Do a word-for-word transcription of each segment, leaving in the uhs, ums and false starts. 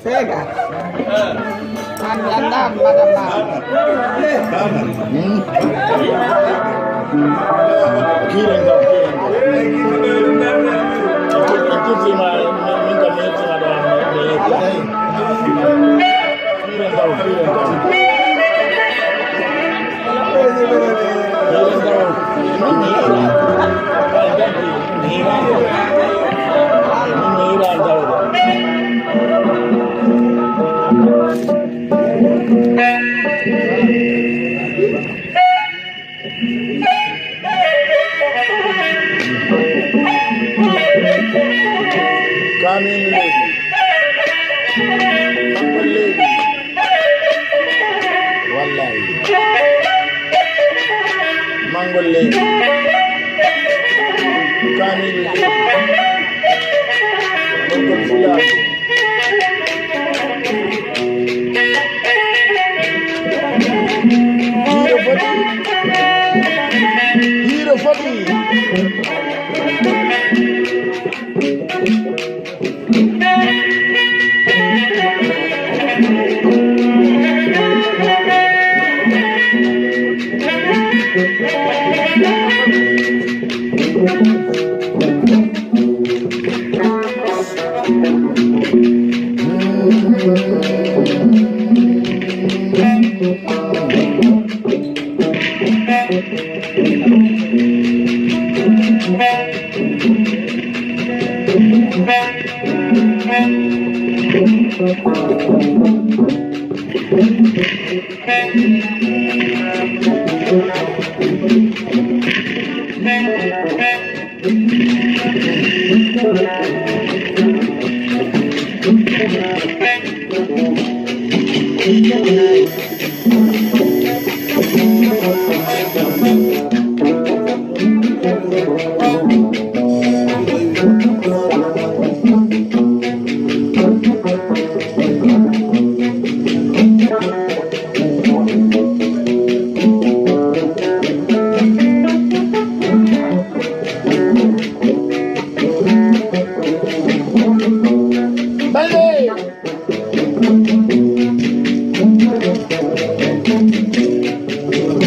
Sega. An, an, an, madam, madam. Hmm? Kiiren ɗo, kiiren ɗo. Min kam mi yettima ɗo, mi yettima. Kiiren ɗo, kiiren ɗo. Kamin leydi. Mangol leydi. Wallahi. Mangol leydi. Kamin leydi. Mangol fulaaɓe. Hiiro foti. Hiiro foti. Balde!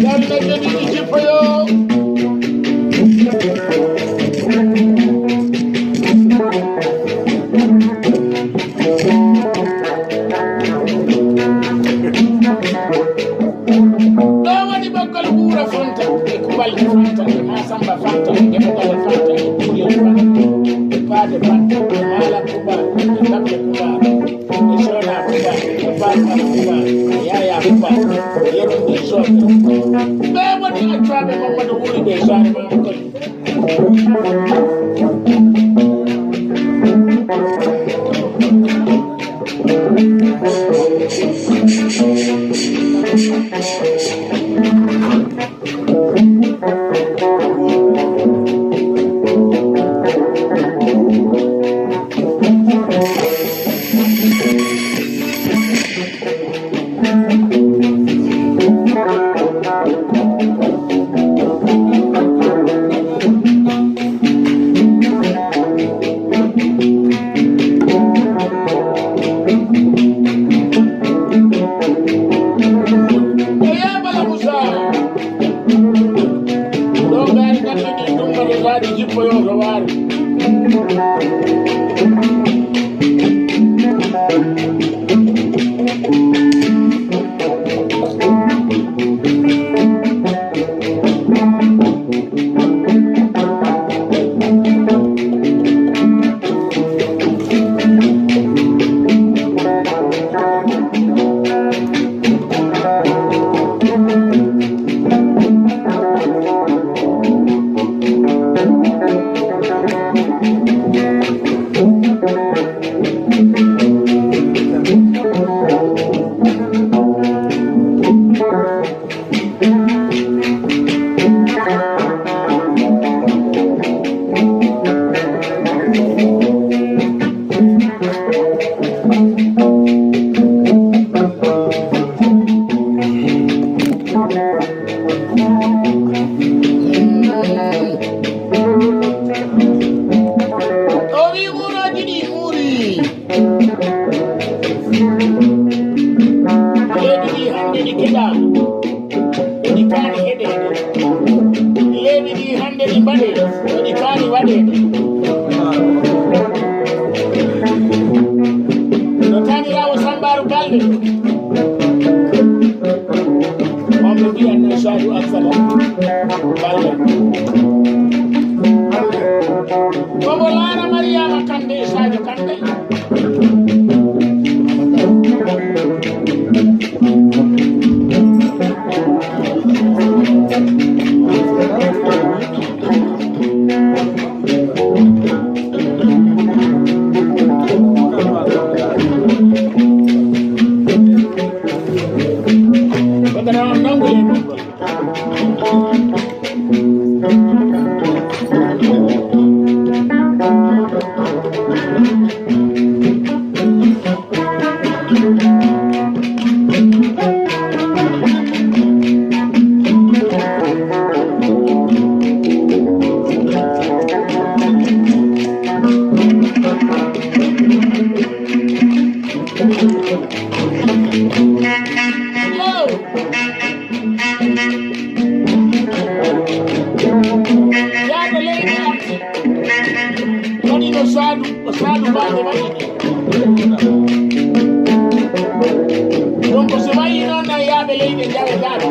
Yalla jogii jippoyo. Ɗo woni ɓoggol Buura Fanta e Kubalde Fanta e Masamba Fanta e Demogale Fanta e Kuuyel Fanta e Paade Fanta e Maala Kuba e Gabbe Kuba e Soda Kuba e Fatumata Kuba e Yaya Kuba e Yeru Ndisoɓe. Ɓe woni accaaɓe Mamadou Wuri ɓe Saare Mamadou Koli. Ɗo ngaari ngattini ɗum no retaade jippoyo to waari. Balde. Bobo Laara Mariama Kande e Sadio Kande. Bakara on nangu e ɗum. Yaade leydi arti. Waɗi no Saadu, Saadu Baale waɗi. Donc, so wayi noon, na yaaɓe leydi njawe Saadu.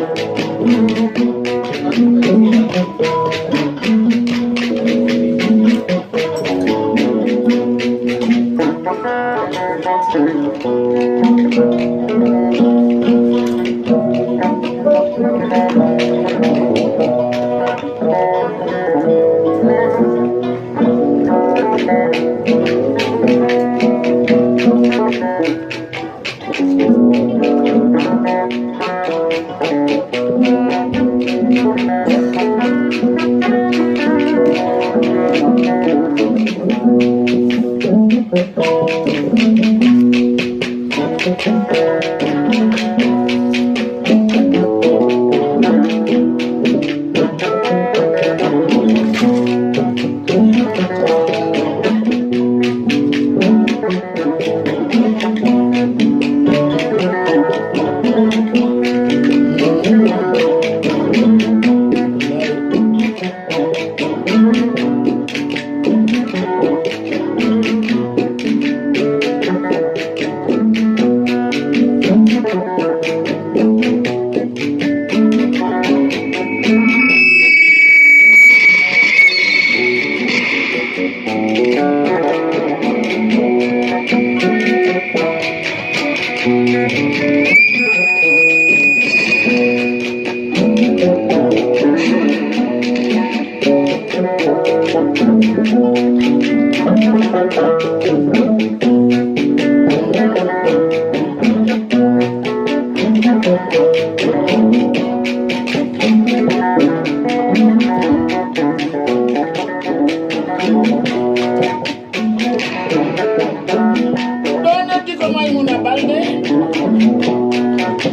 Ɗo noddi ko Maymuna Balde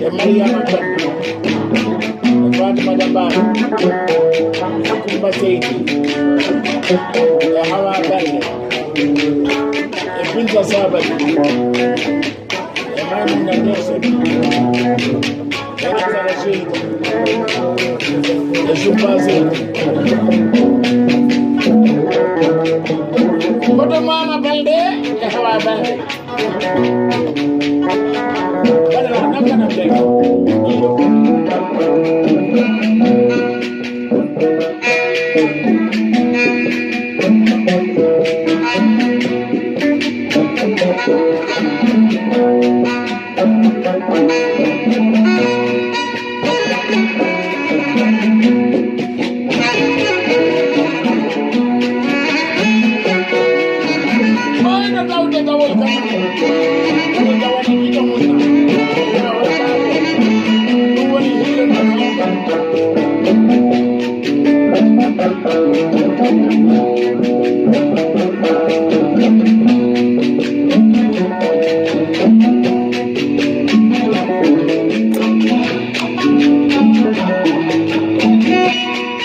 e Mariama Balde e Fatimata Ba e Kumba Seydi e Hawa Balde e Binta Sabali e Maymuna Dese e Azara Seydi e Sumba Seydi. Koto Mama Balde e Hawa Balde.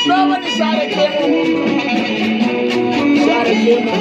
Ɗo woni saare Keemo. Saare Keemo.